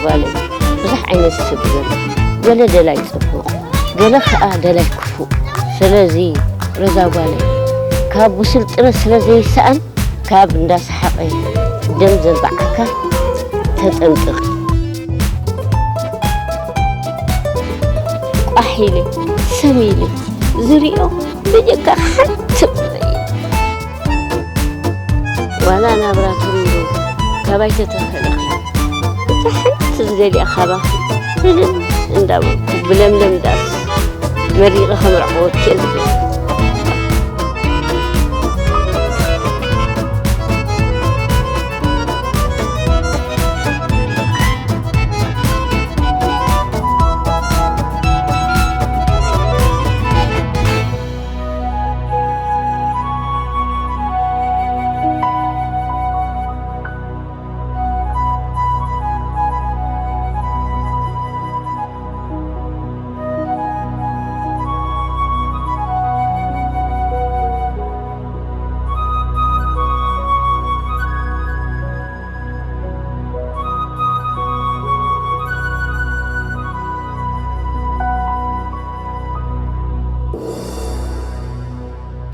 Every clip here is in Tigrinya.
ጓለይ ብዙሕ ዓይነት ሰብ ዘሎ፣ ገለ ደላይ ጽቡቕ፣ ገለ ከኣ ደላይ ክፉእ። ስለዚ ሮዛ ጓለይ ካብ ብስልጥነት ስለ ዘይሰኣን ካብ እንዳሰሓቐ ደም ዘንብዓካ ተጠንቀቕ። ቋሕ ኢለ ሰም ኢለ ዝሪኦ በጀካ ሓንቲ እምበር እዩ። ዋላ ናብራ ተሪሩ ካባይ ተተኸለኺ እታ ሓንቲ ዝደልያ ካባኺ ፍልም እንዳበልኩ ብለምለም ዳስ መሪቐ ከምርዕወኪ እየ ዝብል።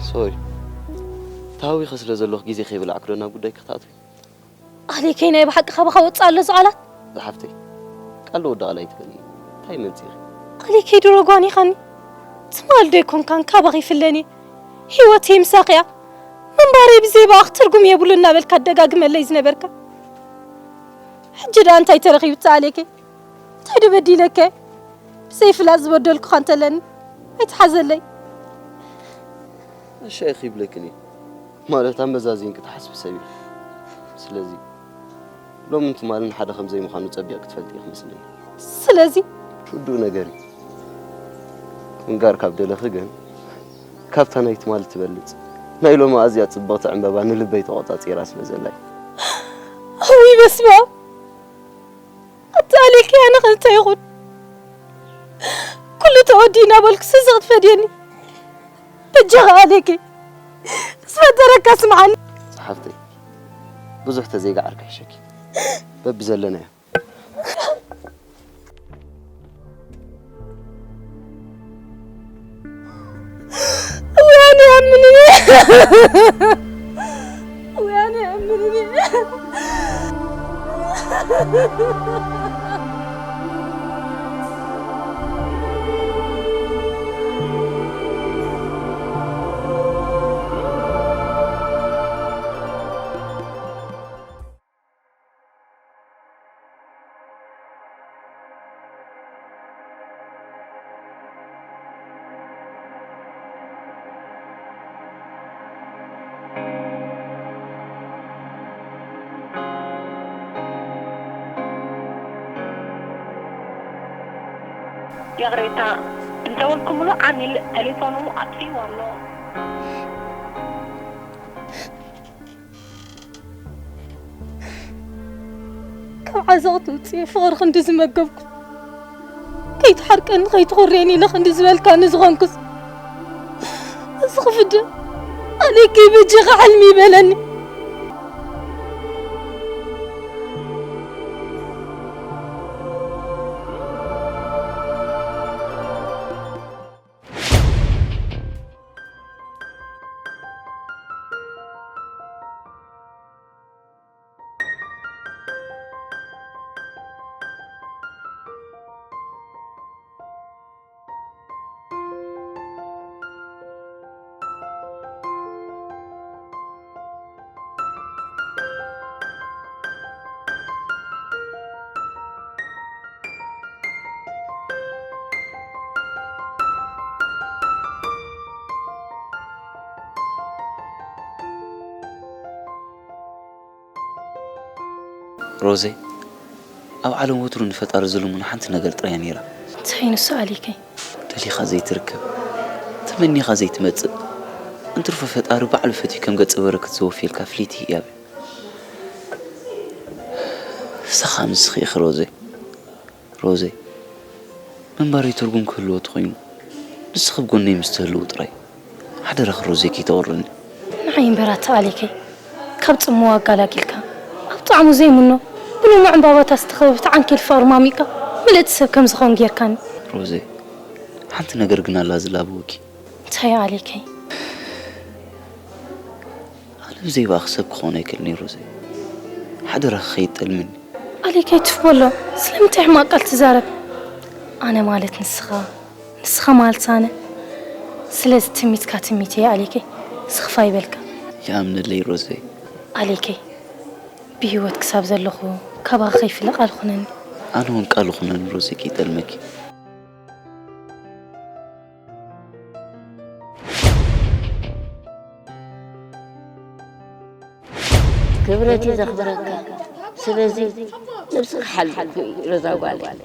ሶሪ፣ ተሃዊኸ ስለ ዘለኹ ግዜ ከይበላዕኩ ዶ ናብ ጉዳይ ክትኣትዊ? ኣሌከይ፣ ናይ ብሓቂ ካባኻ ወጽእ ኣሎ እዚ ቃላት? ዝሓፍተይ፣ ቃል ወዲ ቃል ኣይትበሊ። እንታይ መምጺኺ? ኣሌከይ፣ ድሮ ጓኒኻኒ። ትማል ዶ ኣይኮንካን ካባኺ ይፍለኒ? ህይወተይ ምሳኺ እያ። ምንባረይ ብዘይ ብኣኽ ትርጉም የብሉ እናበልካ ኣደጋግመለይ ዝነበርካ። ሕጂ ደኣ እንታይ ተረኺቡ እቲ ኣሌከይ? እንታይ ዶ በዲለከ? ብዘይ ፍላጥ ዝበደልኩኻ እንተለኒ ኣይትሓዘለይ። እሺ፣ ኣይኺ ይብለክን እየ። ማለት ኣመዛዚንኪ ትሓስቢ ሰብ እየ። ስለዚ ሎምን ትማልን ሓደ ከም ዘይምዃኑ ጸቢቕ ክትፈልጢ እየ ክመስለኒ። ስለዚ ርዱእ ነገር እዩ። ምንጋር ካብ ደለኺ ግን ካብታ ናይ ትማሊ ትበልጽ። ናይ ሎሚ ኣዝያ ጽብቕቲ ዕምበባ ንልበይ ተቖጻጺራ ስለ ዘላ እዩ። እውይ በስመ ኣብ! ኣታ ኣሌከይ፣ ኣነ ከ እንታይ ይኹን? ኩሉ ተወዲኡ እናበልኩ ስዚ ክትፈድየኒ። በጃኻ ኣሌከይ፣ ዝፈጠረካ ስምዓኒ። ዝሓፍተይ፣ ብዙሕ ተዘይገዓርካ ይሕሸኪ። በብዘለናዮ። እውይ ኣነ ይኣምን እየ። እውይ ኣነ ይኣምን እየ። ይቕሬታ እንተበልኩምሉ ዓሚል ተሌፎኑ ኣጥፊእዎ ኣሎ። ካብ ዓዘቕቲ ውፅኢ ፍቕሪ ክንዲ ዝመገብኩ፣ ከይትሓርቀኒ ከይትኹርየኒ ኢለ ክንዲ ዝበልካኒ ዝኾንኩስ፣ እዚ ክፍደ ኣሌከይ በጃኻ ሕልሚ ይበለኒ። ሮዘይ፣ ኣብ ዓለም ወትሩ ንፈጣሪ ዝልምኖ ሓንቲ ነገር ጥራይ እያ ነይራ። እንታይ ንሱ ኣሌከይ? ደሊኻ ዘይትርከብ፣ ተመኒኻ ዘይትመጽእ፣ እንትርፎ ፈጣሪ ባዕሉ ፈትዩ ከም ገጸ በረከት ዘወፍየልካ ፍልይቲ ህያብ እያ። ንስኻ ምስኺ ኢኺ ሮዘይ። ሮዘይ፣ ምንባረይ ትርጉም ክህልዎ ተኾይኑ፣ ንስኺ ኣብ ጎነይ ምስ ትህልዊ ጥራይ። ሓደራኺ ሮዘይ፣ ከይተቑርኒ። ንዓይ እምበር ኣታ ኣሌከይ፣ ካብ ጽምዋ ኣጋላጊልካ፣ ኣብ ጣዕሙ ዘይምኖ፣ ብልሙዕ ዕምባባታት ዝተኸበበት ዓንኬል ፍቕሪ ማሚቕካ ምልእቲ ሰብ ከም ዝኸውን ጌርካኒ። ሮዘይ፣ ሓንቲ ነገር ግን ኣላ ዝላበወኪ። እንታይ ኣሌከይ? ኣነ ብዘይ ብኣኺ ሰብ ክኸውን ኣይክእልን እየ ሮዘይ። ሓደራኺ ከይትጠልምኒ። ኣሌከይ ትፍ በሎ፣ ስለምንታይ ሕማቕ ቃል ትዛረብ? ኣነ ማለት ንስኻ፣ ንስኻ ማለት ኣነ። ስለዚ ትሚትካ ትሚት እየ ኣሌከይ፣ ስኽፍ ኣይበልካ። ይኣምነለይ ሮዘይ። ኣሌከይ፣ ብህይወት ክሳብ ዘለኹ ካባኻ ከይፍለ ቃል ኩነኒ። ኣነ እውን ቃል ኩነኒ ሮዘይ ከይጠልመኪ። ክብረት እዩ ዘኽብረካ። ስለዚ ነብስኻ ሓልፍ ሮዛ ጓለይ።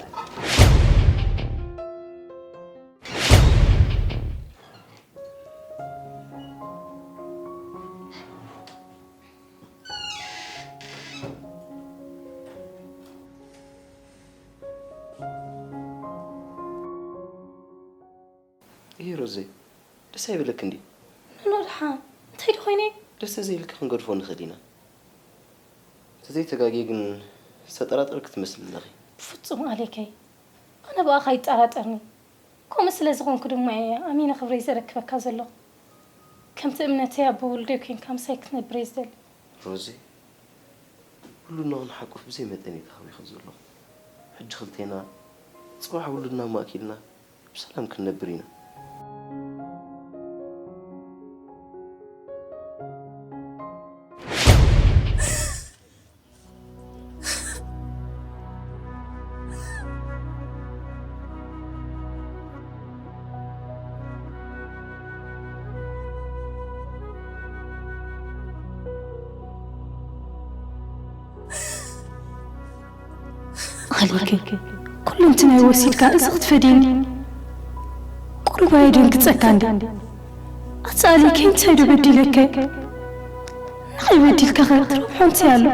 እሂ ሮዘይ፣ ደስ ኣይበለክን ድዩ? ኖኖ ደሓን፣ እንታይ ዶ ኮይነ? ደስ ተዘይብልኪ ክንገድፎ ንኽእል ኢና። ተዘይተጋግየ ግን ዝተጠራጠርኪ ትመስሊ ኣለኺ። ብፍጹም ኣሌከይ፣ ኣነ ብኣኻ ኣይጠራጠርኒ። ከምኡ ስለ ዝኾንኩ ድማ እየ ኣሚነ ክብረይ ዘረክበካ ዘለኹ። ከምቲ እምነተይ ኣቦ ውሉደይ ኮይንካ ምሳይ ክትነብር እየ ዝደሊ። ሮዚ፣ ኩሉ ንኽንሓቁፍ ብዘይ መጠን እየ ተሃዊኸ ዘለኹ። ሕጂ ክልቴና፣ ጽባሕ ውሉድና እሞ ኣኪልና ብሰላም ክንነብር ኢና። ኣሌከ፣ ኩሉ እንትናይ ወሲድካ እዚ ክትፈድየኒ ቁሩብ ኣየደንግጸካ እንዴ? ኣታ ኣሌከ፣ እንታይ ዶ በዲለከ? ንዓይ በዲልካኸ ትረብሖ እንታይ ኣሎ?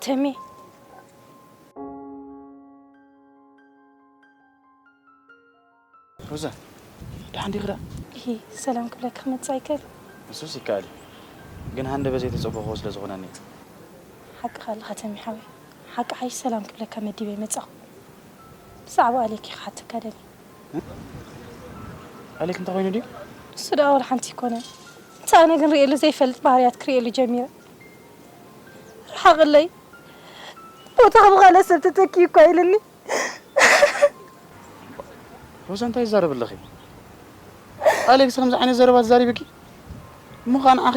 ተሜ። ሮዛ፣ ደሓን ዲኺ ደኣ? እሂ፣ ሰላም ክብለካ ክመጽእ ኣይክእል? ንሱስ ይከኣል እዩ፣ ግን ሃንደበት ዘይተጸበኽዎ ስለ ዝኾነኒ እዩ። ሓቅኻ ኣለኻ ተሜ ሓወይ፣ ሓቂ ሓይሽ ሰላም ክብለካ መዲበ ኣይመጻኹ። ብዛዕባ ኣሌክ እየ ክሓተካ ደልየ። ኣሌክ እንታይ ኮይኑ ድዩ? ንሱ ደኣ ዋላ ሓንቲ ኣይኮነን። እቲ ኣነ ግን ርእየሉ ዘይፈልጥ ባህርያት ክርእየሉ ጀሚረ። ርሓቕለይ፣ ቦታኻ ብኻልእ ሰብ ተተኪኡ እኳ ኢሉኒ። ሮዛ እንታይ ትዛረቢ ኣለኺ? ኣሌክስ ከምዚ ዓይነት ዘረባ ተዛሪብኪ? እሞ ኸኣ ንዓኺ?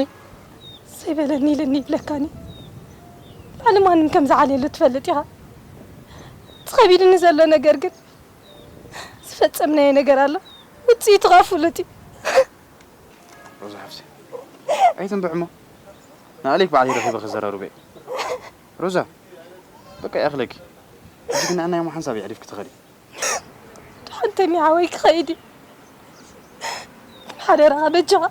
ዘይበለኒ ኢልኒ ይብለካኒ። ባዕሊ ማንም ከም ዝዓልየሉ ትፈልጥ ኢኻ። እቲ ከቢድኒ ዘሎ ነገር ግን ዝፈጸምናዮ ነገር ኣሎ። ውጽኢቱ ኸኣ ፍሉጥ እዩ። ሮዛ ሓፍተይ ኣይትንብዕ እሞ ንኣሌክ ባዕለይ ረኺበ ክዘራርቦ እየ። ሮዛ በቃ ይኣኽለኪ። ሕጂ ግን ንኣናይ እሞ ሓንሳብ የዕሪፍኪ ትኸዲ። ደሓን ተሜ ሓወይ ክኸይድ እዩ። ግን ሓደራኻ በጃኻ።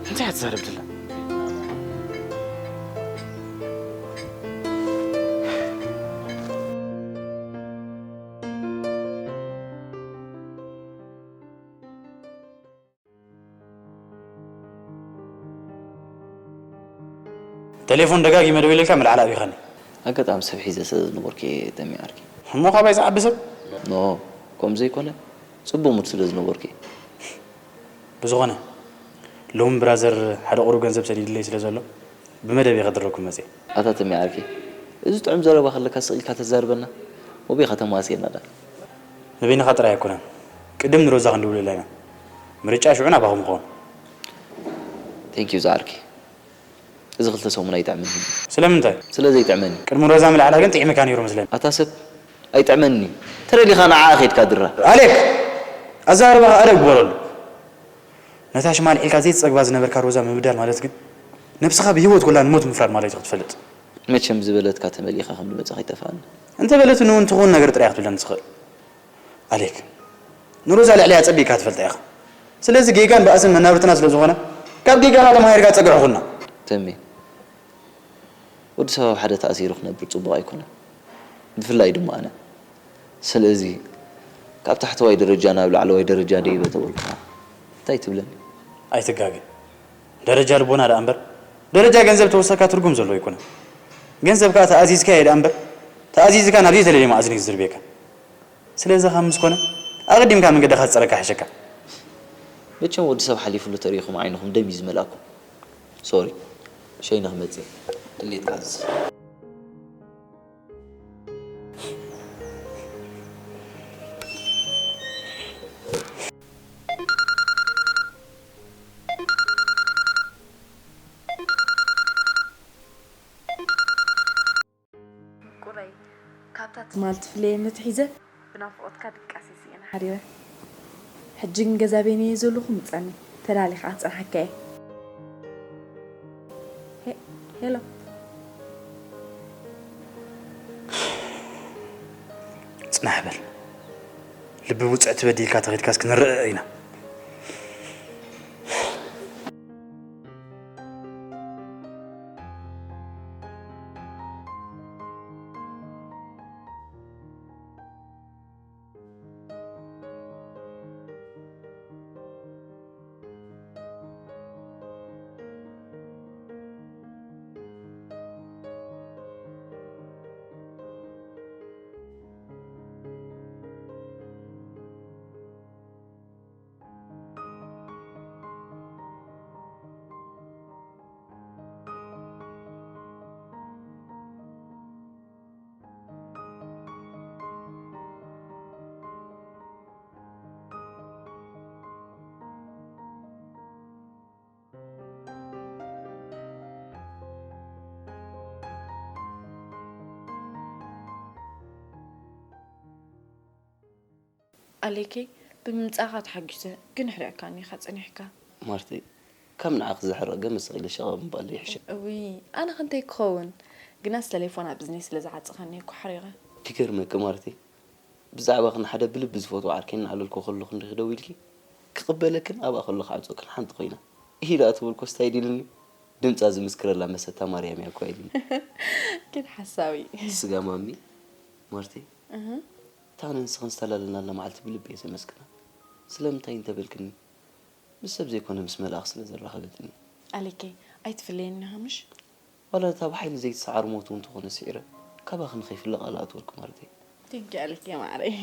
እንታይ እያ ትዛረብ ዘላ? ቴሌፎን ደጋጊመ ደዊለልካ ምልዓል ኣቢኻኒ። ኣጋጣሚ ሰብ ሒዘ ስለ ዝነበርኩ እየ ተሜ ዓርከይ። እሞ ካባይ ዝዓቢ ሰብ? ኖ፣ ከምኡ ዘይኮነ ጽቡቕ ሙድ ስለ ዝነበርኩ እየ። ብዝኾነ ሎሚ ብራዘር ሓደ ቁሩብ ገንዘብ ሰዲድለይ ስለ ዘሎ ብመደብ እየ ከድረኩም መጽየ። ኣታ ተሜ ዓርከይ፣ እዚ ጥዑም ዘረባ ከለካ ስቕ ኢልካ ተዛርበና። ወቤኻ ተማስየና ዳ። ንበይንኻ ጥራይ ኣይኮነን፣ ቅድም ንሮዛ ክንድውለላ ኢና። ምርጫ ሽዑ ናባኹም ይኸውን። Thank you ዝዓርከይ። እዚ ክልተ ሰሙን ኣይጥዕመኒ። ስለምንታይ? ስለ ዘይጥዕመኒ። ቅድሚ ሮዛ ምልዓላ ግን ጥዒምካ ነይሩ መስለኒ። ኣታ ሰብ ኣይጥዕመኒ። ተደሊኻ ንዓኣ ኸይድካ ድራ። ኣሌክ! ኣዛረባኻ ኣደብ ግበረሉ። ነታ ሽማ ኣልዒልካ ዘይትጸግባ ዝነበርካ ሮዛ ምብዳል ማለት ግን ነብስኻ ብህይወት ኮላ ንሞት ምፍራድ ማለት እዩ ክትፈልጥ። መቸም ዝበለትካ ተመሊእኻ ከም ዝመጻኻ ኣይጠፍኣኒ። እንተበለትኒ እውን ትኹን ነገር ጥራይ ክትብለኒ ትኽእል። ኣሌክ፣ ንሮዛ ልዕለይ ኣጸቢቕካ ትፈልጣ ኢኻ። ስለዚ ጌጋን ባእስን መናብርትና ስለ ዝኾነ ካብ ጌጋኻ ተማሂርካ ጸግዒ ኩና። ተሜ፣ ወዲ ሰብ ኣብ ሓደ ተኣሲሩ ክነብር ጽቡቕ ኣይኮነን፣ ብፍላይ ድማ ኣነ። ስለዚ ካብ ታሕተዋይ ደረጃ ናብ ላዕለዋይ ደረጃ ደይበ ተበልኩኻ እንታይ ትብለኒ? ኣይትጋገ። ደረጃ ልቦና ደኣ እምበር ደረጃ ገንዘብ ተወሰካ ትርጉም ዘለዎ ኣይኮነን። ገንዘብ ከኣ ተኣዚዝካዮ ደኣ እምበር ተኣዚዝካ ናብ ዘይተደልየ መኣዝን እዩ ዝድርብየካ። ስለዚ ካብ ምስ ኮነ ኣቐዲምካ መንገድኻ ዝጸረካ ይሕሸካ። መቸም ወዲ ሰብ ሓሊፉሉ ተሪኢኹም ዓይንኹም ደም እዩ ዝመልኣኩም። ሶሪ፣ ሸይነ ክመጽእ ድሌትካ ኣዝዝ። ቁረይ ካብታ ትማል ትፍለየኒ ትሒዘ ብናፍቖትካ ድቃስ ስኢነ ሓዲረ። ሕጂ ግን ገዛ በይነይ እየ ዘለኹ ምጸኒ ተላሊኻ ክጸንሓካ እየ። ሄ- ሄሎ ጽናሕ በል ልቢ ውጽዕቲ በዲልካ ተኺድካስ ክንርእ ኢና። ኣሌከይ ብምምጻእኻ ተሓጒሰ ግን ኣሕሪቕካኒ ኢኻ ጸኒሕካ። ማርተይ ካብ ንዓኺ ዘሕርቕ ገመስ ኢለ ሸቐቕ ምባል ይሕሸኒ። እውይ ኣነኸ እንታይ ክኸውን ግናስ ተሌፎን ኣብ እዝነይ ስለ ዝዓጸኸኒ እየ እኮ ሓሪቐ። ይገርመኪ ማርተይ ብዛዕባኽን ሓደ ብልቢ ዝፈትዎ ዓርከይ እናዕለልኩ ከለኹ እንዲኺ ደው ኢልኪ ክቕበለክን ኣብኣ ከሎ ክዓጽወክን ሓንቲ ኮይና ኢሂ ደኣ ተበልኩስ ታይ ኢልኒ ድምጻ ዝምስክረላ መሰታ ማርያም እያ እኮ ኢልኒ። ግን ሓሳዊ። ስጋ ማሚ ማርተይ እታ ኣነ ንስኽን ዝተላለናላ መዓልቲ ብልቢ እየ ዘመስግና። ስለምንታይ እንተበልክኒ፣ ምስ ሰብ ዘይኮነ ምስ መልኣኽ ስለ ዘራኸበትኒ እየ። ኣሌከይ፣ ኣይትፍለየኒ ኢኻ ምሽ? ዋላ እታ ብሓይሊ ዘይትሰዓር ሞት እውን ተኾነ ስዒረ፣ ካባኺ ንኸይፍለ ቃል እኣትወልኪ ማለተይ እየ። Thank you ኣሌከይ ማዓረይ።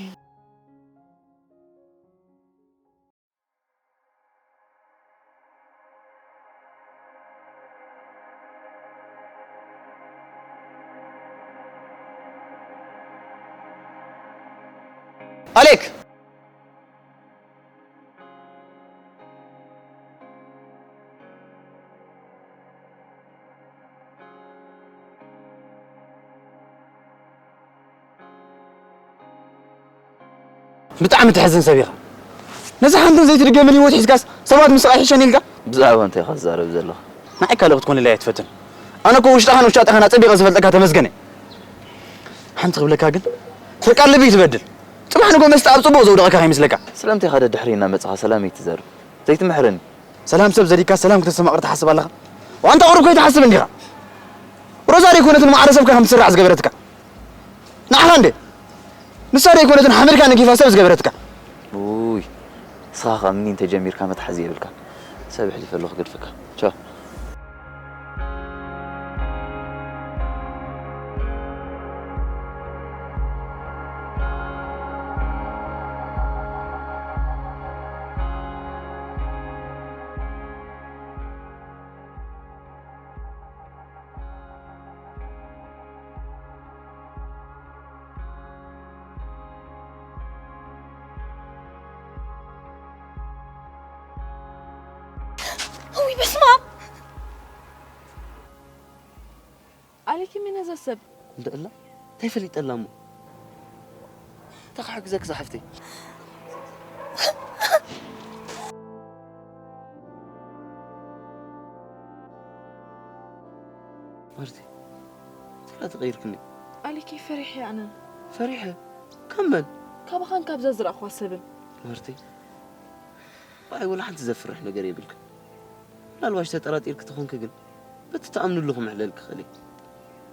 ኣሌክ! ብጣዕሚ ተሕዝን ሰብ ኢኻ። ነዛ ሓንትን ዘይትድገምን ህይወት ሒዝካስ ሰባት ምስቓይ ይሕሸኒ ኢልካ? ብዛዕባ እንታይ ኢኻ ትዛረብ ዘለኻ? ንዓይ ካልእ ክትኮነለይ ኣይትፈትን። ኣነ እኮ ውሽጥኻን ውሻጠኻን ኣጸቢቐ ዝፈልጠካ ተመስገን እየ። ሓንቲ ክብለካ ግን ፍርቃ ልቢ እዩ ትበድል። ጽባሕ ንግሆ መስተ ኣብ ጽቡቕ ዘውድቐካ ከይመስለካ። ስለምንታይ ኢኻ ደድሕሪ እናመጻኻ ሰላመይ ትዘርብ? ዘይትምሕረኒ? ሰላም ሰብ ዘዲካ ሰላም ክተስተማቕር ትሓስብ ኣለኻ? ዋንታ ቁሩብ ከይትሓስብ እንዲኻ። ሮዛ ደይኮነትን ማዕረ ሰብካ ከም ትስራዕ ዝገበረትካ። ንዓኻ እንዴ? ንሳ ደይኮነትን ሓመድካ ነጊፋ ሰብ ዝገበረትካ። ውይ ንስኻ ከኣ ምኒን ተጀሚርካ መትሓዚ የብልካን። ሰብ ኣሕሊፈ ኣለኹ ክገድፈካ። ቻው። ውይ በስመ ኣብ። ኣሌኪ፣ መን እያ እዛ ሰብ? እንዳ እላ እንታይ ፈሊጠላ እሞ? እንታይ ክሕግዘኪ ዝሓፍተይ? ማርቲ፣ እንታይ ተቐይርክኒ? ኣሌኪ፣ ፈሪሐ ኣነ። ፈሪሐ? ካብ መን? ካባኻን ካብዛ ዝረኣኹዋ ሰብን። ማርቲ፣ ዋይ፣ ወላ ሓንቲ ዘፍርሕ ነገር የብልክን። ምናልባሽ ተጠራጢርኪ ተኾንኪ ግን፣ በቲ ትኣምንሉ ክምሕለል ክኽእል እየ።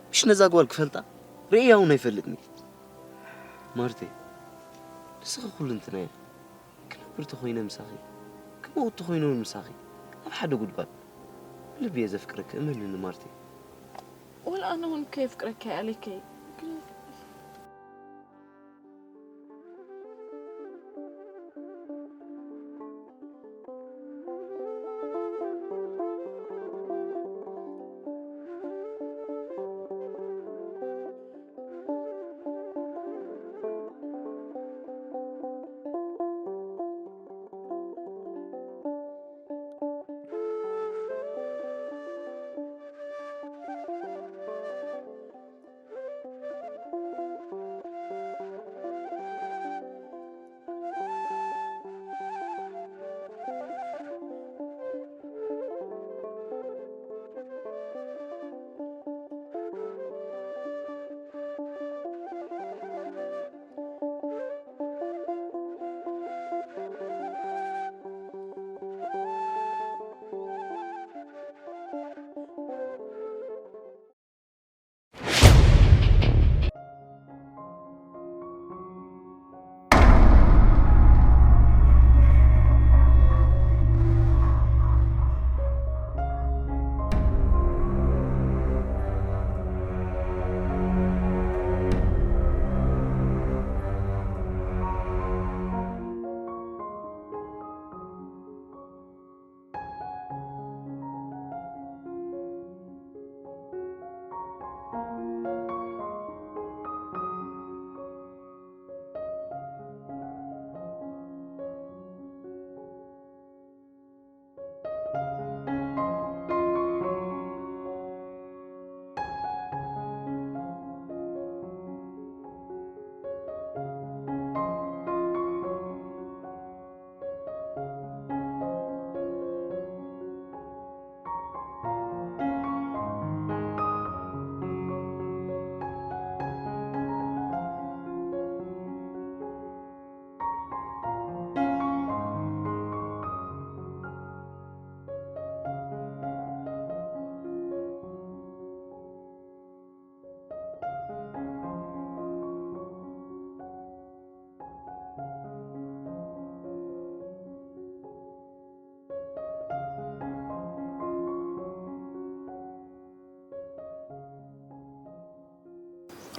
ምሽ ነዛ ጓል ክፈልጣ ርእያ እውን ኣይፈልጥን እየ። ማርቴ፣ ንስኺ ኩሉ እንትናየ። ክነብር ተኾይነ ምሳኺ፣ ክመውት ተኾይነ እውን ምሳኺ፣ ኣብ ሓደ ጉድጓድ። ብልቢ እየ ዘፍቅረኪ፣ እመንኒ ማርቴ። ወላ ኣነ እውን እኮ የፍቅረኪ ኣሌከይ፣ ግን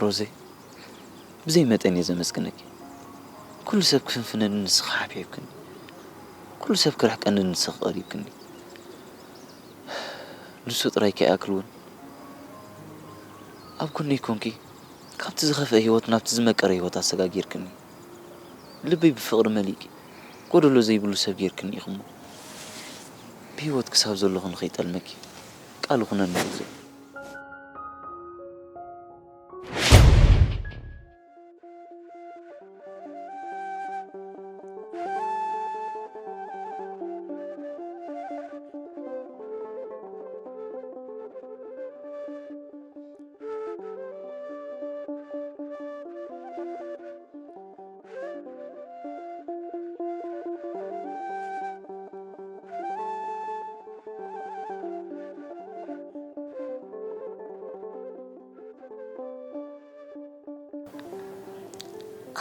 ሮዜ፣ ብዘይ መጠን እየ ዘመስግነኪ። ኩሉ ሰብ ክፍንፍነኒ ንስኺ ሓብሒብክኒ። ኩሉ ሰብ ክርሕቀኒ ንስኺ ቀሪብክኒ። ንሱ ጥራይ ከይኣክል እውን ኣብ ጎነይ ኮንኪ ካብቲ ዝኸፍአ ህይወት ናብቲ ዝመቀረ ህይወት ኣሰጋጊርክኒ። ልበይ ብፍቕሪ መሊእኪ፣ ጎደሎ ዘይብሉ ሰብ ጌርክኒ ኢኺ እሞ፣ ብህይወት ክሳብ ዘለኹ ንኸይጠልመኪ ቃል ይኹነኒ ሮዜ።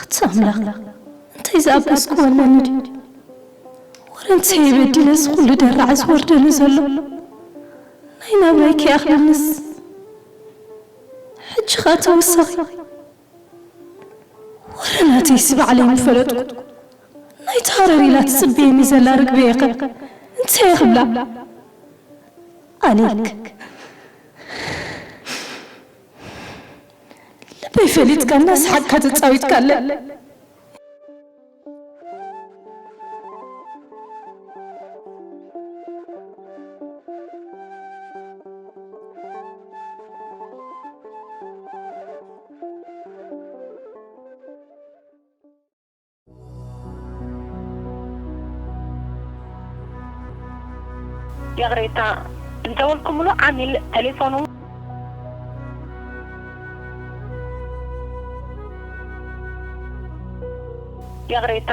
ኣታ ኣምላኽ፣ እንታይ ዝኣበስኩ ኣለኒ ድዩ? ወረ እንተይ በዲለስ ኩሉ ደራዕ ዝወርደኒ ዘሎ? ናይ ናብራይ ከይኣኽለኒስ፣ ሕጂ ኸኣ ተወሳኺ። ወረ ናተይስ ባዕለይ ምፈለጥኩ። ናይታ ሃረር ኢላ ትጽበየኒ ዘላ ርግበ እየ ኸ እንታይ እየ ክብላ? ኣሌክ፣ ልበይ ፈሊጥካ እናሰሓቕካ ተጻዊትካለ። ይቕሬታ፣ እንተበልኩምሉ ዓሚል ተሌፎኑ ይቕሬታ፣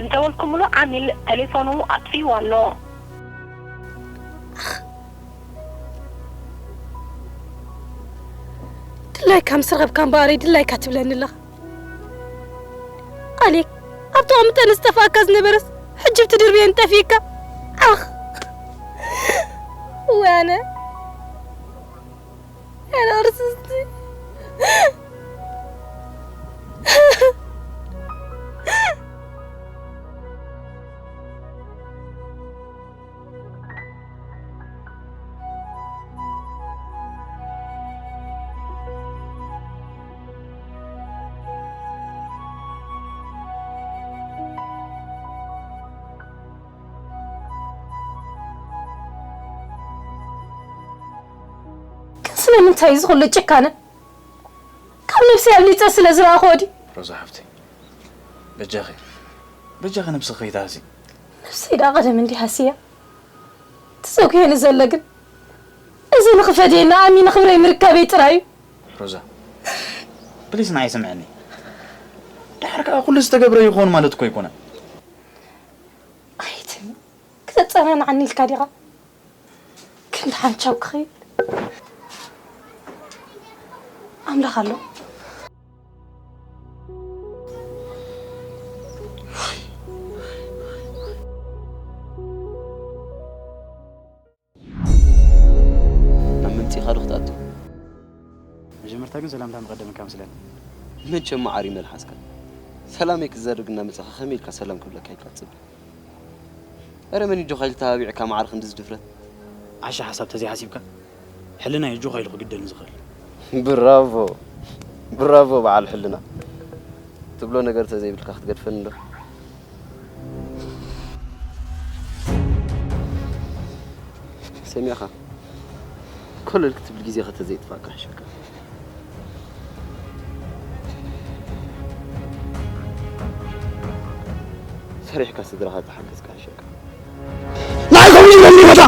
እንተበልኩምሉ ዓሚል ተሌፎኑ ኣጥፊእዎ ኣሎ። ድላይካ ምስ ረኸብካ እምበኣረይ ድላይካ ትብለኒ ኣለኻ። ኣሌክ፣ ኣብ ተቐምጠን ዝጠፍኣካ ዝነበረስ ሕጂ ብትድርብየን ጠፊእካ። ዓኽ። እዋነ። ኣነ ቅርስስቲ። ግን ስለምንታይ እዚ ኩሉ ጭካነ? ካብ ነብሰይ ኣብሊፀ ስለ ዝረኣኽዎ ድዩ? ሮዛ ሓፍተይ፣ በጃኺ፣ በጃኺ ነብስኺ ከይትሃሲ። ነብሰይ ደኣ ቀደም እንዲያ ሃስያ። ትዘጉየኒ ዘሎ ግን እዚ ንኽፈድየና ኣሚነ ክብረይ ምርካበይ ጥራይ እዩ። ሮዛ፣ ፕሊስ ንዓይ ስምዕኒ። ደሓር ከኣ ኩሉ ዝተገብረ ይኾን ማለት እኮ ኣይኮነን። ኣይትን፣ ክተጸናንዓኒ ኢልካ ዲኻ? ክንዲ ሓንቻው ክኸይድ ኣምላኽ ኣሎ። ናብ ምምጺእኻ ዶ ክትኣቱ? መጀመርታ ግን ሰላምታ ምቐደመካ መስለኒ። መቸም መዓር እዩ መልሓስካ። ሰላመይ ክዘርግ እናመጻኻ ከመይ ኢልካ ሰላም ክብለካ ኢልካ ትጽበ? ኣረ መን እዩ ጆኻ ኢሉ ተባቢዕካ መዓር ክንድዚ ድፍረት? ዓሻ ሓሳብ ተዘይሓሲብካ ሕልና እዩ ጆኻ ኢሉ ክግደልን ዝኽእል። ብራቮ፣ ብራቮ በዓል ሕልና። ትብሎ ነገር ተዘይብልካ ክትገድፈኒ ዶ? ሰሚዕኻ? ኮለል ክትብል ግዜኻ ተዘይጥፋእካ ይሕሸካ። ሰሪሕካ ስድራኻ ተሓገዝካ ይሕሸካ። ናይ ከምኡ ይብለኒ ኢኻ።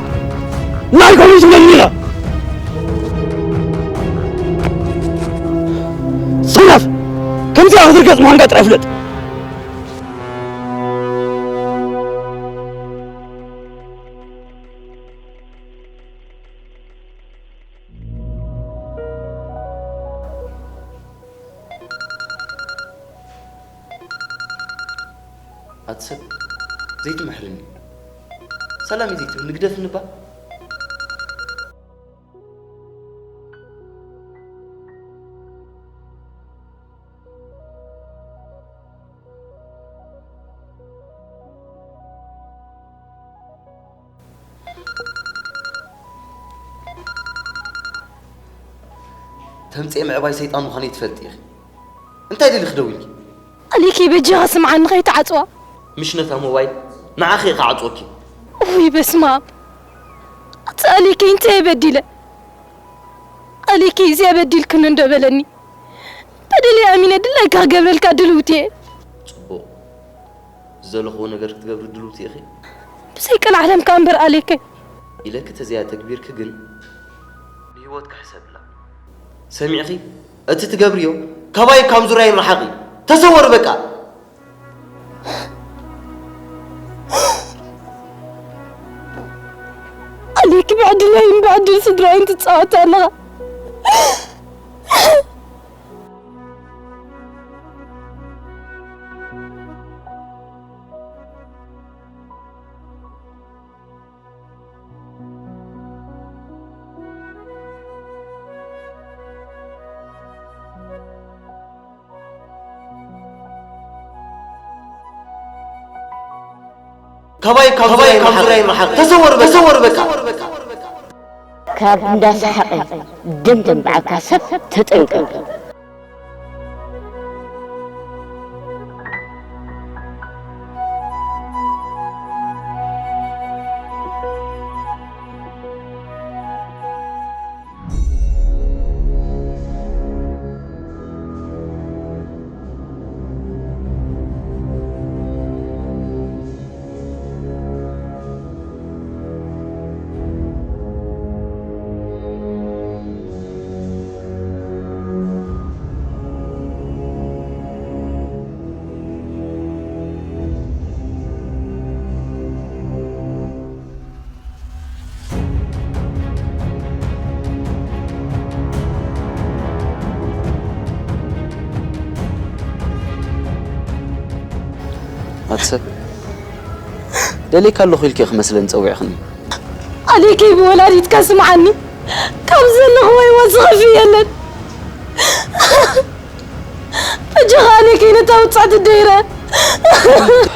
ናይ ከምኡ ትብለኒ ኢኻ። ሰነፍ! ከምዚኣ ክትርገጽ ምዃንካ ጥራይ ፍለጥ። ኣቲ ሰብ ዘይትምሕርኒ። ሰላም እዩ ዘይትብል፣ ንግደፍኒ እባ። ተምጽኤ ምዕባይ ሰይጣን ምዃነይ ትፈልጢ ኢኺ። እንታይ ደሊኺ ደዊልኪ? ኣሌከይ በጃኻ ስምዓኒ ከይትዓጽዋ። ምሽ ነታ ሞባይል ንዓኺ እየ ክዓጽወኪ። ውይ በስመ ኣብ። ኣቲ ኣሌከይ እንታይ በዲለ? ኣሌከይ እዚኣ በዲልክኒ እንዶ በለኒ። በደለይ ኣሚነ ድላይካ ክገብረልካ ድልውቲ እየ። ጽቡቕ። ዝደለኽዎ ነገር ክትገብሪ ድልውቲ ኢኺ? ብዘይ ቀልዓለም ከኣ እምበር ኣሌከይ። ኢለኪ ተዘይኣተግቢርኪ ግን ንህይወትኪ ሕሰብላ። ሰሚዕኺ? እቲ ትገብርዮ ካባይ ካብ ዙርያይ ርሓቒ። ተሰወሪ በቃ። ኣሌክ ብዕድለይን ብዕድል ስድራይን ትጻወት ኣለኻ። ካባይ ካብ ዙርያይ ርሓቕ። ተሰወር በቃ። ተሰወር በቃ። ካብ እንዳ ሰሓቐ ደም ደንበዓካ ሰብ ተጠንቀቕ። ኣቲ ሰብ፣ ደልየካ ኣለኹ ኢልኪ ክመስለኒ ጸዊዕኽኒ። ኣሌከይ ብወላዲትካ ስምዓኒ፣ ካብ ዘለኽዎ ህይወት ዝኸፍእ የለን። በጃኻ ኣሌከይ ነታ ውጽዕቲ ደይረ።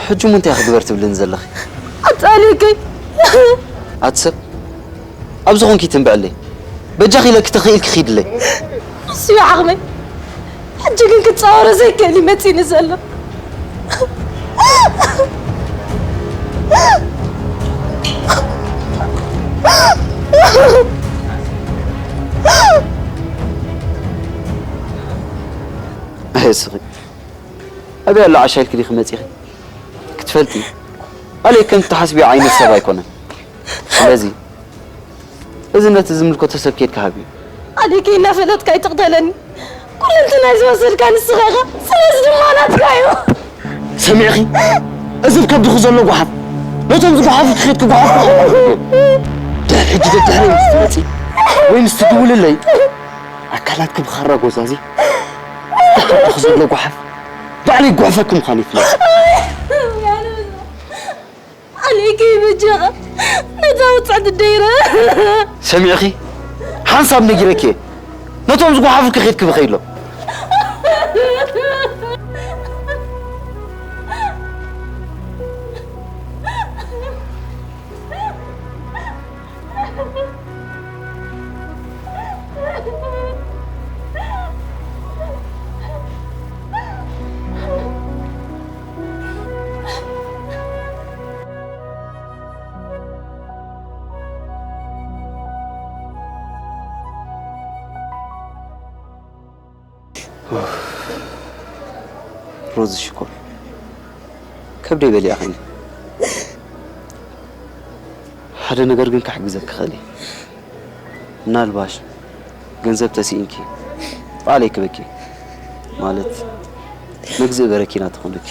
ሕጂ እሞ እንታይ ክግበር ትብልኒ ዘለኺ? ኣቲ ኣሌከይ ኣቲ ሰብ፣ ኣብዚ ኾንኪ ትንብዕለይ። በጃኺ ኢለኪ ተኽኢልኪ ኺድለይ። ንሱ እዩ ዓቕመይ። ሕጂ ግን ክጻወሮ ዘይክእል እዩ መጺኒ ዘሎ። ኣየስኺ። ኣበይ ኣሎ ዓሻ ኢልኪ ዲኺ መጺኺ? ክትፈልጢ፣ ኣሌክ ከምቲ ትሓስብዮ ዓይነት ሰብ ኣይኮነን። ስለዚ እዚ ነቲ ዝምልከቶ ሰብ ኬድካ ሃብዮ። ኣሌከይ እናፈለጥካ ኣይትቕተለኒ። ኩለንትናይ ዝወሰድካ ንስኻ ኢኻ። ስለዚ ድማ ናትካ እዩ። ሰሚዕኺ? እዚ ኣብ ከብድኺ ዘሎ ጓሓፍ ነቶም ዝጓሓፉ ክኸይድ ክጓሓፉ። ድሕሪ ሕጂ ደድሕረይ ምስ ትመጺ ወይ ምስ ትድውልለይ ኣካላትኪ ብኻራ ጎዛዚ እቲ ከብድኺ ዘሎ ጓሓፍ ባዕለይ ጉሕፈኪ ምዃኑ ይፍለጥ። ኣሌከይ በጃኻ ነታ ውጽዕቲ ደይረ። ሰሚዕኺ? ሓንሳብ ነጊረኪ እየ። ነቶም ዝጓሓፉ ክኸይድ ክብኸይሎም። ሮዚ ሽኮር ከብደይ በሊዕኺኒ። ሓደ ነገር ግን ክሕግዘኪ ክኽእል እየ። ምናልባሽ ገንዘብ ተስኢንኪ ባዕለይ ክበኪ ማለት መግዝኢ በረኪና ትኾነኪ።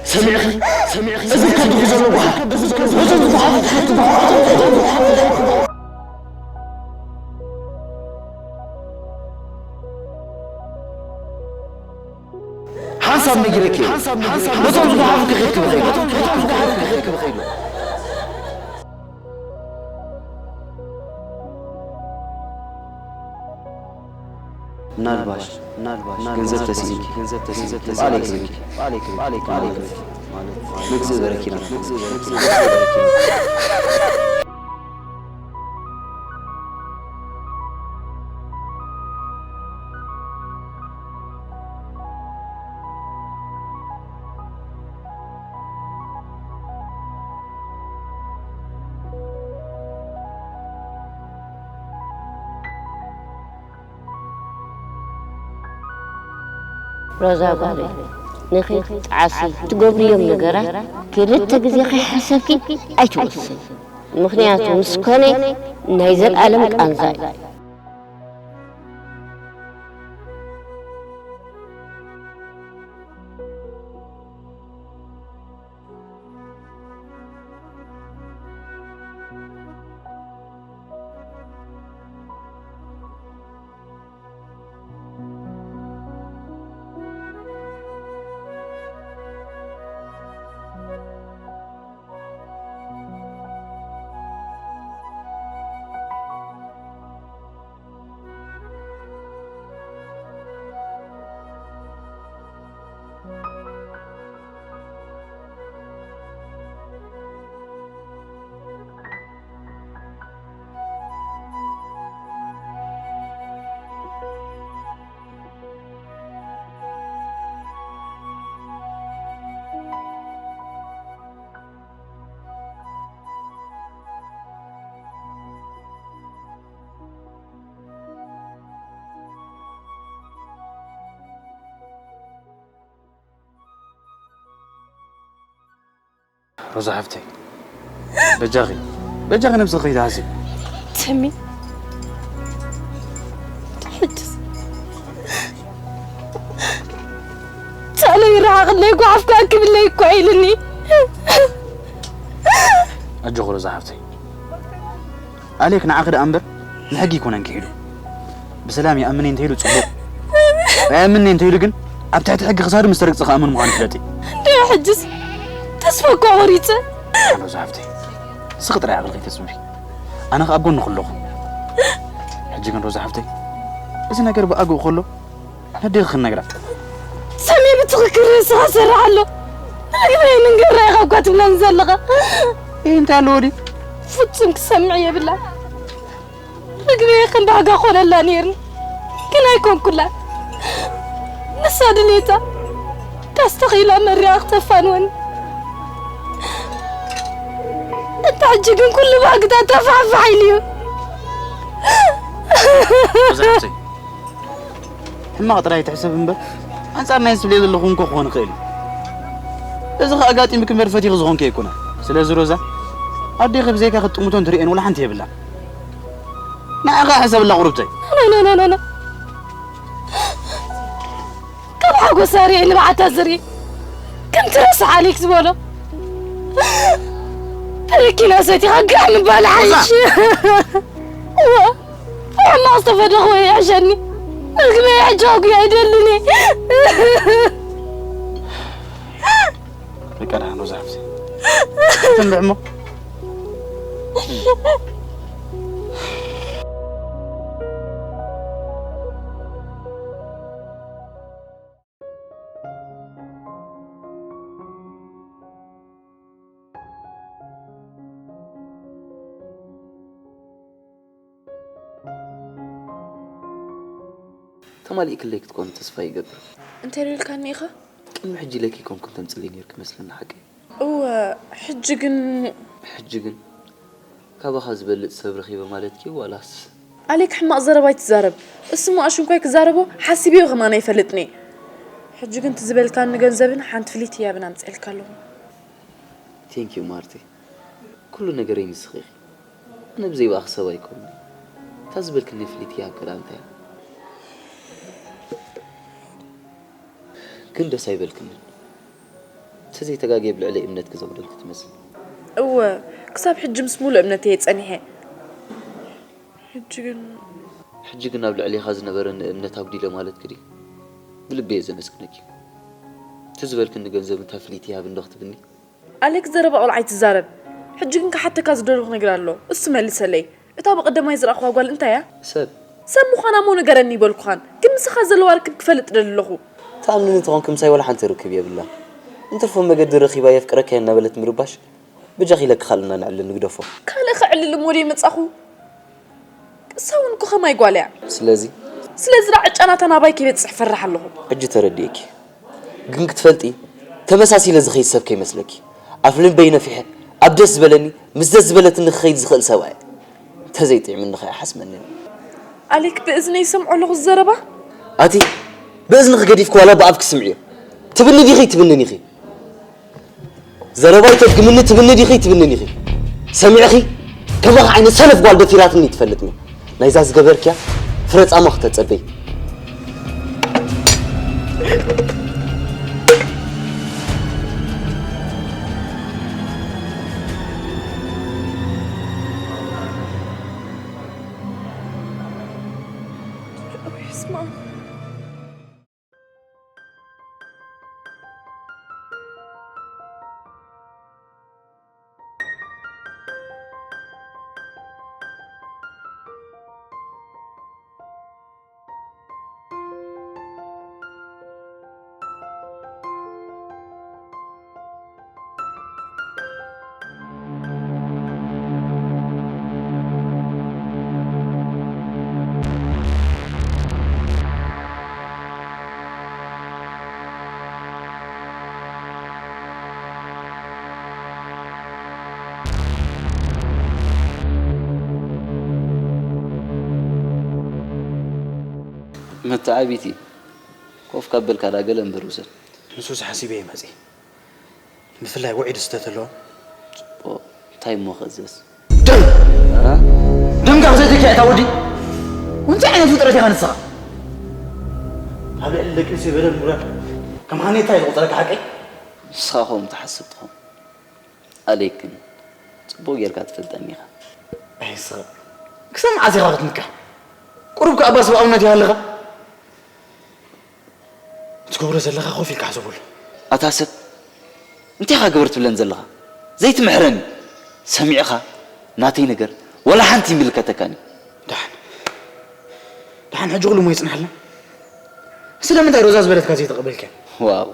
ሰሚዕኺ? ሰሚዕኺ? እዚ ከብድኺ ዘሎ ጓሓፍ፣ ነቶም ዝጓሓፉ ትሓቲ ጓሓፍ። ሓንሳብ ነጊረኪ እየ። ነቶም ዝጓሓፉ ክኸይድ ክብኸይድ። ምናልባሽ ምናልባሽ ገንዘብ ተስኢንኪ ገንዘብ ተስኢንኪ ባዕለይ ክብኪ ባዕለይ ክብኪ ማለት መግዝኢ በረኪና ሮዛ ጓለይ፣ ንኺድ ጣዕሲ ትገብርዮም ነገራት ክልተ ግዜ ከይሓሰብኪ ኣይትወስኒ። ምኽንያቱ ምስ ኮነ ናይ ዘልኣለም ቃንዛ እዩ። ሮዛ ሓፍተይ፣ በጃኺ፣ በጃኺ ነብስኺ ከይትሃሲ። ተሚ፣ ሕጅስ ጻዕለይ ይረሓቕለይ፣ ጓሓፍካ ክብለይ እኮ ኢልኒ። ኣጆኺ ሮዛ ሓፍተይ፣ ኣሌክ ንዓኺ ደኣ እምበር ንሕጊ ኣይኮነን ክሒዱ። ብሰላም ይኣምን እንተኢሉ ጽቡቕ፣ ኣይኣምን እንተኢሉ ግን ኣብ ትሕቲ ሕጊ ክሳዱ ምስ ተረግጸ ክኣምን ምዃኑ ፍለጢ። እንደ ሕጅስ ተስፋ እኮ ቆሪጸ። ሮዛ ሓፍተይ፣ ስኺ ጥራይ ዓቕሊ ከይተጽንፊ፣ ኣነ ከኣ ኣብ ጎንኺ ኣለኹ። ሕጂ ግን ሮዛ ሓፍተይ፣ እዚ ነገር ብኣግኡ ከሎ ነዴኺ ክንነግራ። ሰሚ ብትኽክል ርእስኻ ሰራሕ ኣሎ። ንመግበይ ንንገራ ኢኻ እኳ ትብለኒ ዘለኻ። ይህ እንታይ ኣለዎ ድዩ? ፍጹም ክሰምዕ የብላ። ምግበይ ከም ባህጋ ኮነላ ነይርኒ፣ ግን ኣይኮንኩላ። ንሳ ድሌታ ካስተኺላ መሪያ ክተፋንወኒ። እንተ ሕጂ ግን ኩሉ ባህግታት ተፋሕፋሕ ኢሉ እዩ። ሮዛ ሓፍተይ፣ ሕማቕ ጥራይ ትሕሰብ እምበር ኣንጻር ናይ ዝብልዮ ዘለኹ እንኮ ክኾን ይኽእል እዩ። እዚ ኸኣ ኣጋጢሙኪ እምበር ፈቲኺ ዝኾንኪ ኣይኮነን። ስለዚ ሮዛ፣ ኣዴኺ ብዘይካ ክትጥምቶን ትርእየን ወላ ሓንቲ የብላን። ንዓኻ ሕሰብላ ቁርብተይ። ኖ ኖ ኖ ኖ ኖ። ካብ ሓጎሳ ርኤ ንብዓታ ዝርኢ ከም ትረስዕ ኣሌክ ዝበሎ በረኪና ሰቲኻ ጋዕ ምባል ሓይሽ። እዋ ሕማቕ ዝተፈደኹ ይሕሸኒ። ምግበይ ሕጂ ኣጉያ ይደልኒ። በቃ ደህና ነው ዛፍቲ። ትንብዕ እሞ ተማሊእክለይ ክትኮኒ ተስፋ ይገብር። እንታይ ደልካኒ ኢኻ? ቅድሚ ሕጂ ለኪ ኮንኩን ተምጽለይ ነይርኪ መስለኒ ሓቂ። እወ፣ ሕጂ ግን ሕጂ ግን ካባኻ ዝበልጽ ሰብ ረኺበ ማለትኪ ዋላስ? ኣሌክ ሕማቕ ዘረባ ኣይትዛረብ። እሱ እሞ ኣሽንኳይ ክዛረቦ ሓሲበዮ ከማን ኣይፈልጥን እየ። ሕጂ ግን እቲ ዝበልካኒ ገንዘብን ሓንቲ ፍልይቲ ህያብን ኣምጽኤልካ ኣለኹ። Thank you ማርቲ። ኩሉ ነገረይ ንስኺ ኢኺ። ኣነ ብዘይ ብኣኺ ሰብ ኣይኮንኩን። እታ ዝበልክኒ ፍልይቲ ህያብ ከ ደኣ እንታይ እያ? ግን ደስ ኣይበልክንን። ተዘይተጋግየ ብልዕለይ እምነትኪ ዘጉደልኪ ትመስሊ። እወ፣ ክሳብ ሕጂ ምስ ሙሉእ እምነት እየ ጸኒሐ። ሕጂ ግን ሕጂ ግን ኣብ ልዕሌኻ ዝነበረኒ እምነት ኣጉዲለ ማለትኪ ድዩ? ብልቢ እየ ዘመስግነኪ። እቲ ዝበልክኒ ገንዘብ እንታይ ፍልይቲ ይሃብ እንዶ ክትብኒ? ኣሌክ ዘረባ ቆልዓ ኣይትዛረብ። ሕጂ ግን ክሓተካ ዝደለኹ ነገር ኣሎ። እሱ መልሰለይ። እታ ብቐደማይ ዝረኣኽዋ ጓል እንታይ እያ? ሰብ። ሰብ ምዃና እሞ ንገረኒ ኣይበልኩኻን። ግን ምሳኻ ዘለዋ ርክብ ክፈልጥ ደሊ ኣለኹ። ትኣምንኒ ተኾንኪ ምሳይ ዋላ ሓንቲ ርክብ የብላን። እንትርፎ መገዲ ረኺባ የፍቅረካ እየ እናበለት ምርባሽ በጃኺ ኢለኪ ካልእ እናነዕልል ንግደፎ። ካልእ ከዕልል እሞ ድየ መጻኹ? እሳ እውን እኮ ከማይ ጓል እያ። ስለዚ? ስለዚ ደኣ ዕጫ ናታ ናባይ ከይበጽሕ እፈርሕ ኣለኹ። ሕጂ ተረዲኤኪ። ግን ክትፈልጢ ተመሳሲለ ዝኸይድ ሰብ ከይመስለኪ። ኣፍ ልበይ ነፊሐ ኣብ ደስ ዝበለኒ ምስ ደስ ዝበለትኒ ክኸይድ ዝኽእል ሰብኣይ እየ። እንተዘይጥዕምኒ ከይሓስመኒ። ኣሌክ ብእዝነይ ይሰምዖ ኣለኹ እዚ ዘረባ። ኣቲ ብእዝንኺ ገዲፍኪ ዋላ ብኣፍኪ ስምዕዮ። ትብኒ ዲኺ ትብንን ኢኺ። ዘረባይ ተድግምኒ ትብኒ ዲኺ ትብንን ኢኺ። ሰሚዕኺ ከማኺ ዓይነት ሰነፍ ጓል ደፊራትኒ ትፈልጥኒ። ናይዛ ዝገበርክያ ፍረ ጻማ ክተጸበይ። መተዓቢቲ ኮፍ ካብ በልካ ዳ ገለ እምበር ውሰድ። ንሱስ ሓሲበ እየ መጺእ። ብፍላይ ውዒ ድስተ ተለዎ እንታይ እሞ ከዘስ? ደም! ደምካ ክሰትየካ እታ ወዲ? እንታይ ዓይነት ፍጥረት ኢኻ ንስኻ? ኣብ ልዕሊ ደቂ ኣንስትዮ በደል ምውራድ ከም ሃኔታ እዩ ዝቑጸረካ ሓቀይ? ንስኻ ከምኡ ትሓስብ ትኸውን። ኣሌክ ግን ጽቡቕ ጌርካ ትፈልጠኒ ኢኻ። ኣይ ንስኻ ክሳብ መዓስ ኢኻ ክትምካ? ቁሩብ ከኣ እባ ሰብኣውነት ይሃልኻ። ትገብሮ ዘለኻ ኮፍ ኢልካ ሕሰበሉ። ኣታ ሰብ፣ እንታይ ኢኻ ግበር ትብለን ዘለኻ? ዘይትምሕረኒ። ሰሚዕኻ ናተይ ነገር ዋላ ሓንቲ ይምልከተካን እዩ። ደሓን። ደሓን ሕጂ ኩሉ እሞ ይጽንሓልና። ስለምንታይ ሮዛ ዝበለትካ ዘይተቐበልካያ? ዋው።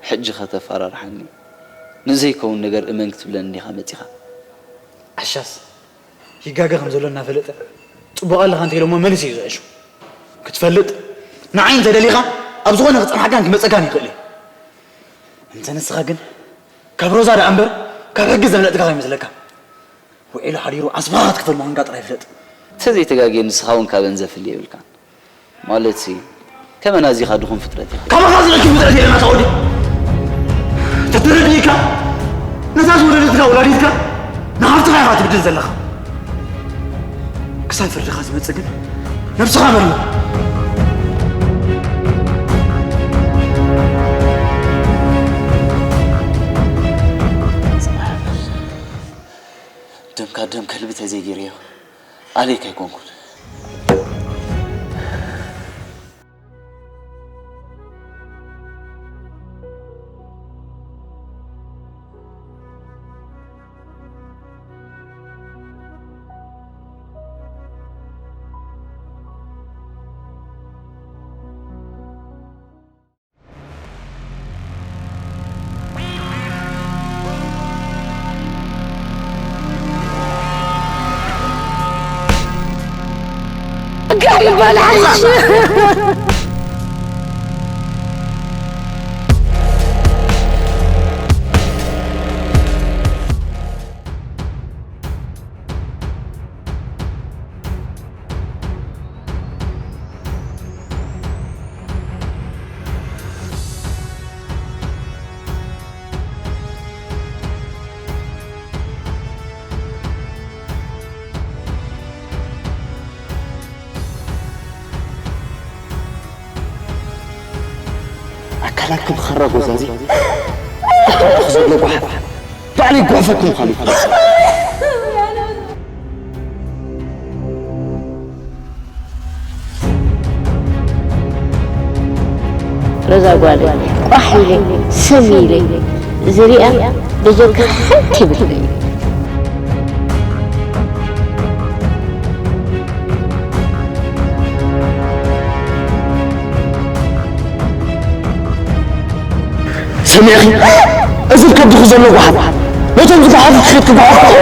ሕጂ ከተፈራርሓኒ። ንዘይከውን ነገር እመን ክትብለኒ ዲኻ መጺኻ? ዓሻስ ይጋገ ከም ዘሎ እናፈለጠ ጽቡቕ ኣለኻ እንተ ኢሎሞ መልስ እዩ ዝዕሹ። ክትፈልጥ ንዓይ እንተ ደሊኻ ኣብ ዝኾነ ክጸንሓካን ክመጸካን ይኽእል እዩ። እንተ ንስኻ ግን ካብ ሮዛ ደኣ እምበር ካብ ሕጊ ዘምለጥካ ከይመስለካ። ውዒሉ ሓዲሩ ዓስብኻ ክትከፍል ምዃንካ ጥራይ ፍለጥ። እንተ ዘይተጋግየ ንስኻ እውን ካበን ዘፍሊ የብልካን። ማለትሲ ከመና እዚኻ ድኹም ፍጥረት ኢኻ። ካባኻ ዝልእኪ ፍጥረት የለን ኣታ ወዲ። ተተረዲእካ ነዛ ዝወለደትካ ወላዲትካ ንሃብትኻ ኢኻ ትብድል ዘለኻ። ክሳብ ፍርድኻ ዝመጽእ ግን ነብስኻ መርምር። ደምካ ደም ከልቢ ተዘይገይረዮ ኣሌክ ኣይኮንኩን። ጋር ይባላል። ኣካላትኩም ኸራ ጎዛዚ፣ ኣካላትኩም ዘሎ ጓሓፍ ባዕለይ ጓፈኩም ምዃኑ ይፈልጥ። ሮዛ ጓለይ፣ ቋሕ ኢለ፣ ስም ኢለ ዝሪኣ በጀካ ሓንቲ የብለይን። ሰሚዕኺ? እዚ ከብድኺ ዘሎ ጓሓፍ ነቶም ዝጓሓፉ ክሸጥኪ ጓሓፍ።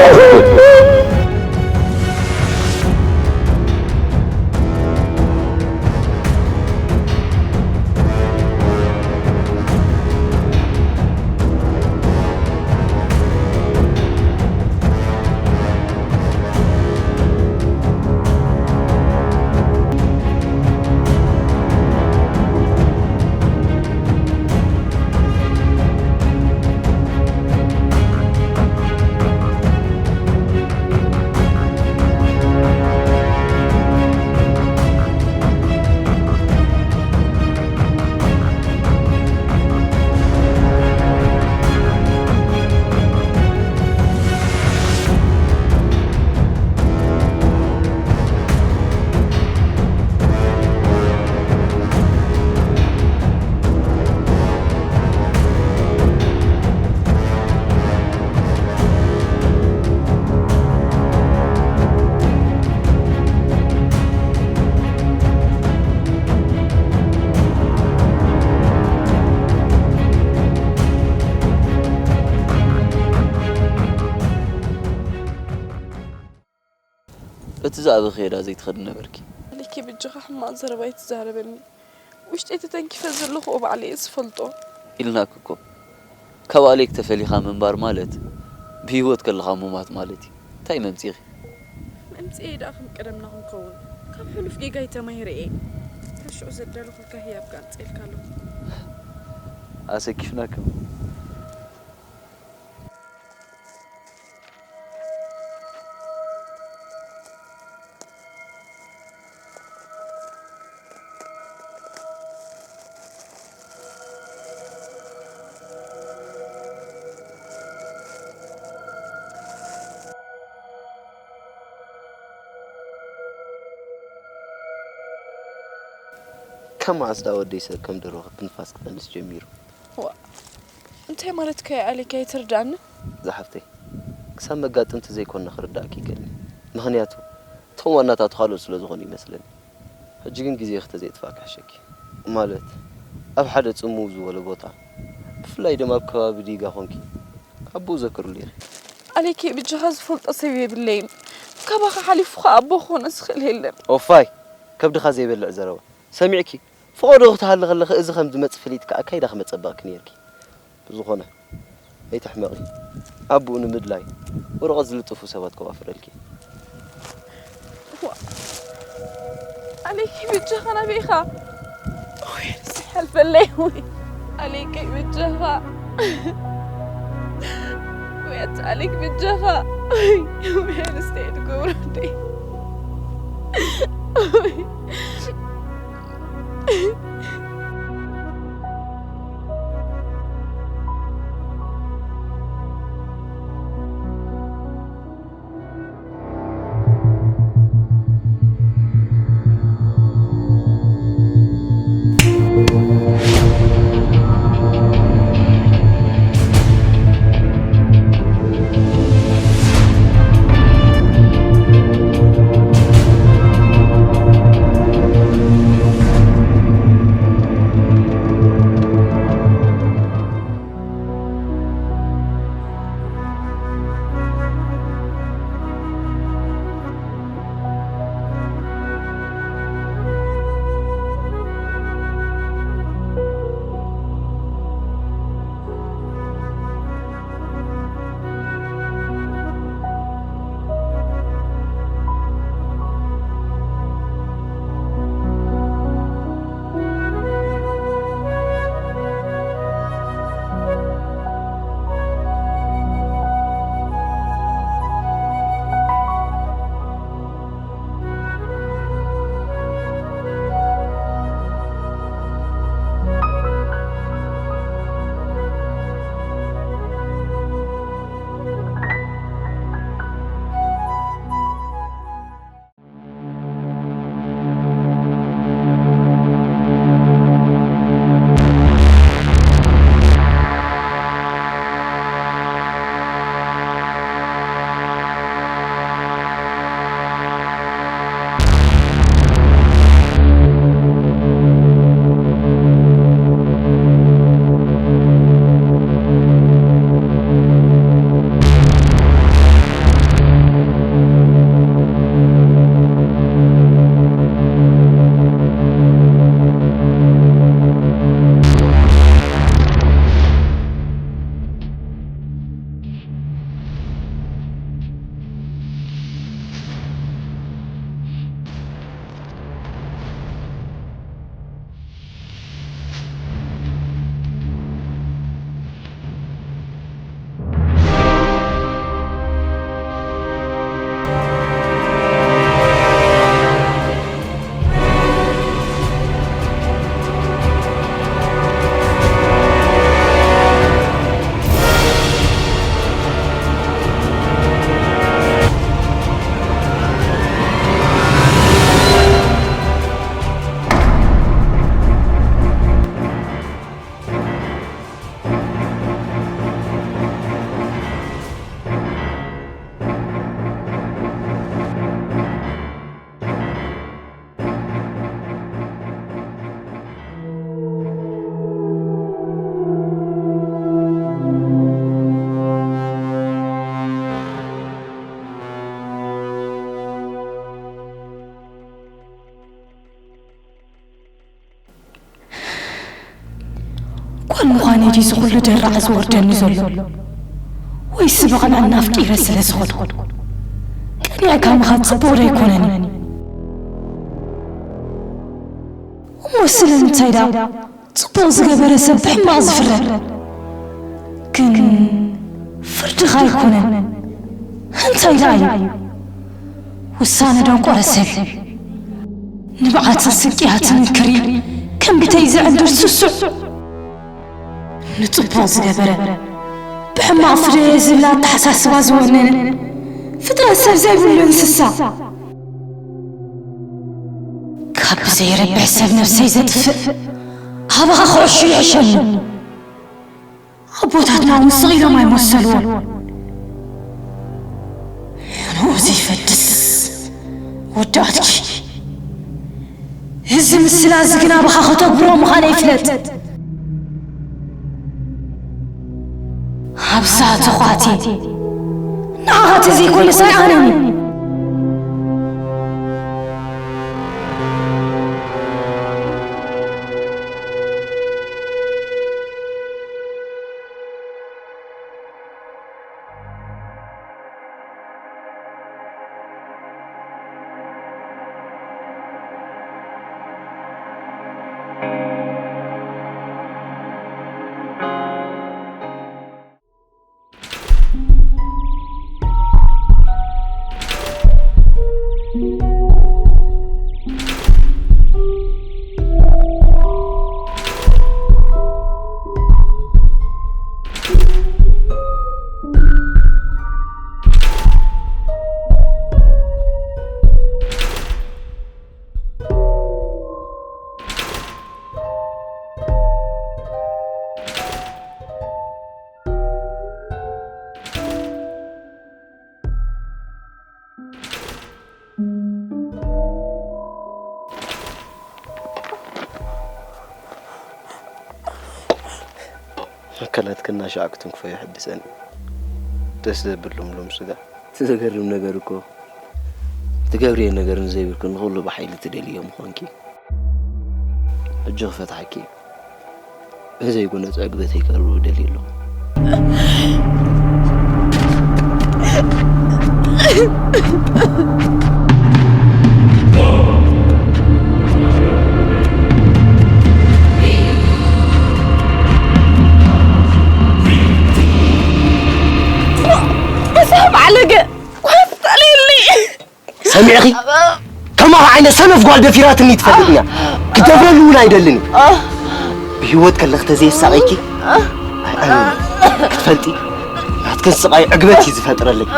በቲ ዝኣበኽዮ ዳ ዘይትኸዲ ነበርኪ። ልኪ ብጅኻ ሕማቕ ዘረባ ኣይትዛረበኒ። ውሽጠይ ተተንኪፈ ዘለኹ ባዕለይ እየ ዝፈልጦ። ኢልናኪ እኮ። ካብ ኣሌክ ተፈሊኻ ምንባር ማለት ብህይወት ከለኻ ምሟት ማለት እዩ። እንታይ መምጺኺ? መምጽኤ ደኣ ከም ቀደምና ክንከውን ካብ ሕሉፍ ጌጋይ ተማሂረ እየ። ካብ ሽዑ ዘዳለኹልካ ህያብ ከኣ ኣምጽኤልካ ኣለኹ። ኣሰኪፍናኪ እሞ። ካብ መዓስ ደኣ ወደይ ሰብ ከም ደርሆ ክትንፋስ ክጠንስ ጀሚሩ? ዋ፣ እንታይ ማለትካ እዩ ኣሌክ? ኣይትርዳእንን። ዝሓፍተይ፣ ክሳብ መጋጥምቲ ዘይኮንና ክርዳእኪ ይክእልኒ። ምኽንያቱ፣ እቶም ዋናታት ካልኦት ስለ ዝኾኑ ይመስለኒ። ሕጂ ግን ግዜኺ ተዘይጥፋእ ክሕሸኪ። ማለት፣ ኣብ ሓደ ጽምው ዝበለ ቦታ፣ ብፍላይ ድማ ኣብ ከባቢ ዲጋ ኮንኪ፣ ኣቦኡ ዘክርሉ ኢኺ። ኣሌክ፣ ብጃኻ ዝፈልጦ ሰብ የብለይን። ካባኻ ሓሊፉ ኸኣ ኣቦ ክኾኖ ዝኽእል የለን። ኦፋይ፣ ከብድኻ ዘይበልዕ ዘረባ። ሰሚዕኪ፣ ፍቖዶ ክትሃሊ ከለኺ፣ እዚ ከም ዝመጽእ ፈሊጥኪ ኣካይዳ ክመጸበቕኪ ነይርኪ። ብዝኾነ፣ ኣይትሕመቒ። ኣቦኡ ንምድላይ ወረቐት ዝልጥፉ ሰባት ከዋፍረልኪ። ዋ፣ ኣሌክ፣ ብጃኻ ናበይ ኢኻ? ወይ፣ ንስኻ ሓልፈለይ፣ ወይ። ኣሌክ፣ ብጃኻ። ወይ፣ ኣቲ ኣሌክ፣ ብጃኻ። ወይ፣ ወይ፣ ኣንስተይ ትገብሮ እንዴ? ወይ። ጓል ምዃነይ ድዩ እዚ ኩሉ ደራዕ ዝወርደኒ ዘሎ? ወይስ ብቕንዕና ኣፍቂረ ስለ ዝኸድኩ? ቀኒዕካ ምኻድ ጽቡቕ ዶ ኣይኮነን? እሞ ስለምንታይ ደኣ ጽቡቕ ዝገበረ ሰብ ብሕማቕ ዝፍረድ? ግን ፍርድኻ ኣይኮነን። እንታይ ደኣ እዩ? ውሳነ ደንቆረ ሰብ። ንብዓትን ስቅያትን እንክሪል ከም ብተይ ዝዕንድር ስሱዕ። ንጽቡቕ ዝገበረ ብሕማቕ ፍደየ ዝብል ኣተሓሳስባ ዝወነነ ፍጥረት ሰብ ዘይብሉ እንስሳ። ካብ ብዘይረብሕ ሰብ ነብሰይ ዘጥፍእ፣ ኣባኻ ክዕሹ ይሕሸኒ። ኣቦታትና እውን ስቕ ኢሎም ኣይመሰልዎን። ንኡ ዘይፈድስ ወዲ ኣድጊ፣ እዚ ምስላ እዚ ግን ኣባኻ ከተግብሮ ምዃነይ ፍለጥ። ኣብዛ ተዃቲ ንዓኻ ተዘይኮነስ ኣይኣነን እዩ። ኣካላትኪ እናሻዕኩ ትንክፎ የሐድሰኒ። ደስ ዘብል ልምሉም ስጋ። እቲ ዘገርም ነገር እኮ፣ ትገብርዮ ነገር ንዘይብልኪ ንኹሉ ብሓይሊ ትደልዮ ምዃንኪ። ሕጂ ክፈትሓኪ። ብዘይ ጎነጽ ዕግበተይ ከርብብ ደልየ ኣለኹ። እዛ ባዕለገ ኳፍ ጠልይልኒ። ሰሚዕኺ? ከማኻ ዓይነት ሰነፍ ጓል ደፊራትኒ ትፈልጥኛ። ክደፍረሉ እውን ኣይደልን እዩ። ብህይወት ከለኺ ተዘየሳቐይኪ፣ ኣይኣምንን። ክትፈልጢ፣ ናትክን ስቓይ ዕግበት እዩ ዝፈጥረለይ።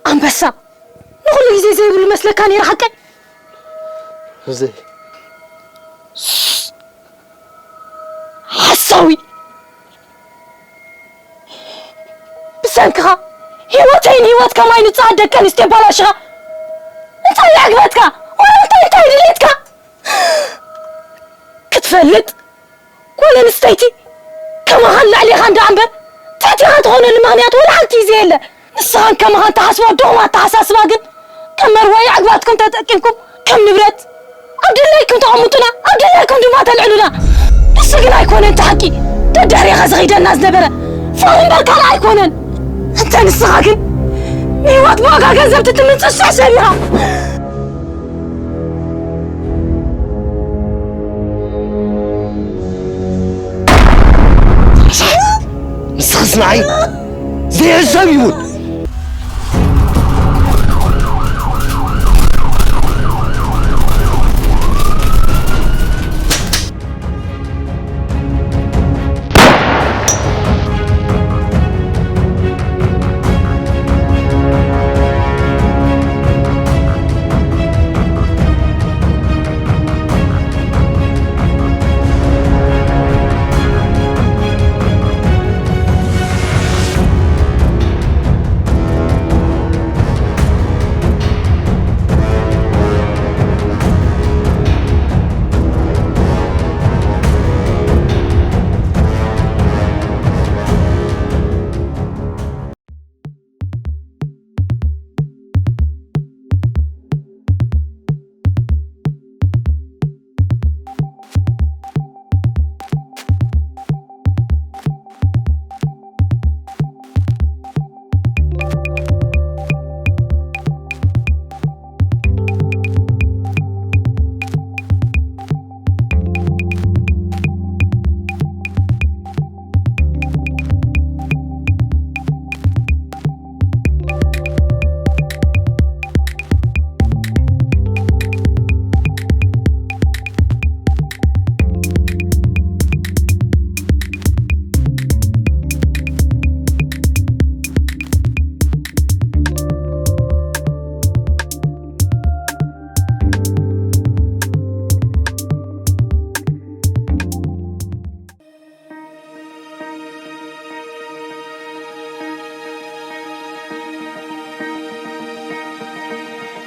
ኣንበሳ፣ ንኹሉ ግዜ ዘይብሉ መስለካ ነይሩ ሓቀይ? እዘይ። ሓሳዊ። ብሰንክኻ ህይወተይን ህይወት ከማይ ንጹሃት ደቂ ኣንስትዮ ኣባላሽኻ። እንታይ ይዕግበትካ? ዋላ እንታይ እንታይ ድሌትካ? ክትፈልጥ ጓል ኣንስተይቲ ከማኻን ልዕሌኻን ደኣ እምበር ትሕቴኻ ትኾነሉ ምኽንያት ወላ ሓንቲ ዘየለ። ንስኻን ከማኻን ትሓስባ ድኹም ኣተሓሳስባ ግን ከም መርወዪ ዕግባትኩም ተጠቂምኩም ከም ንብረት ኣብ ደላይኩም ተቐምጡና፣ ኣብ ደላይኩም ድማ ተልዕሉና። ንሱ ግን ኣይኮነን እቲ ሓቂ ደድሕሬኻ ዝኸይደና ዝነበረ ፍቕሪ እምበር ካልእ ኣይኮነን። እንተ ንስኻ ግን ንህይወት ብዋጋ ገንዘብ ትትምን ጽሱዕ ሰብ ኢኻ። ንስኽስ ንዓይ ዘይሕሰብ ይኹን።